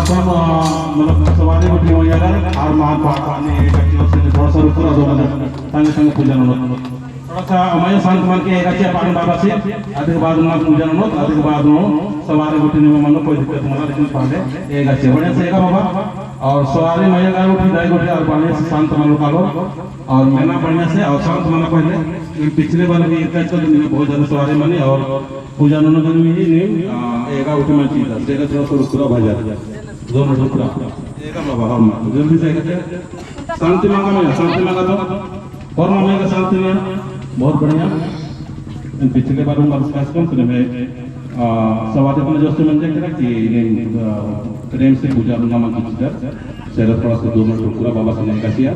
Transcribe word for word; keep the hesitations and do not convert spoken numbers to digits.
हम, मतलब, सवारी गुट्ठी मइय्याँ गर, और माँ बाप ने एक अच्छे से थोड़ा सा रुक रहा दो मिनट, संगे संगे पूजा ननोत। थोड़ा सा मइय्याँ शांत मन के एक अच्छे पानी बाबा से, अदि के बाद में पूजा ननोत, अदि के बाद में सवारी गुट्ठी निमा मनो कोई दिक्कत मला, लेकिन पहले एक अच्छे बढ़िया से एका बाबा, और सवारी मइय्याँ गर गुट्ठी, दाई गुट्ठी, और बढ़िया से शांत मन कालो, और मेना बढ़िया से, और शांत मना पहले, पिछले बार भी इतना अच्छा दिन में बहुत ज्यादा सवारी मनी, और पूजा ननोत दिन में ही नीम, आ, एका गुट्ठी मंजा चिच्चर, से एका थोड़ा सा रुक रहा भाई जान। जोर में रुक रहा। एका बाबा, हम जल्दी से एका शांति मांगा में, शांति मांगा तो। और मांगा का शांति में, बहुत बढ़िया। पिछले बार हम बात कर सकते हैं, में, आ, सवारी अपने जोश से मंजा करा कि इन्हें, आ, प्रेम से पूजा ननोत चिच्चर। से एका थोड़ा सा जोर में रुक रहा, बाबा से नहीं का किया।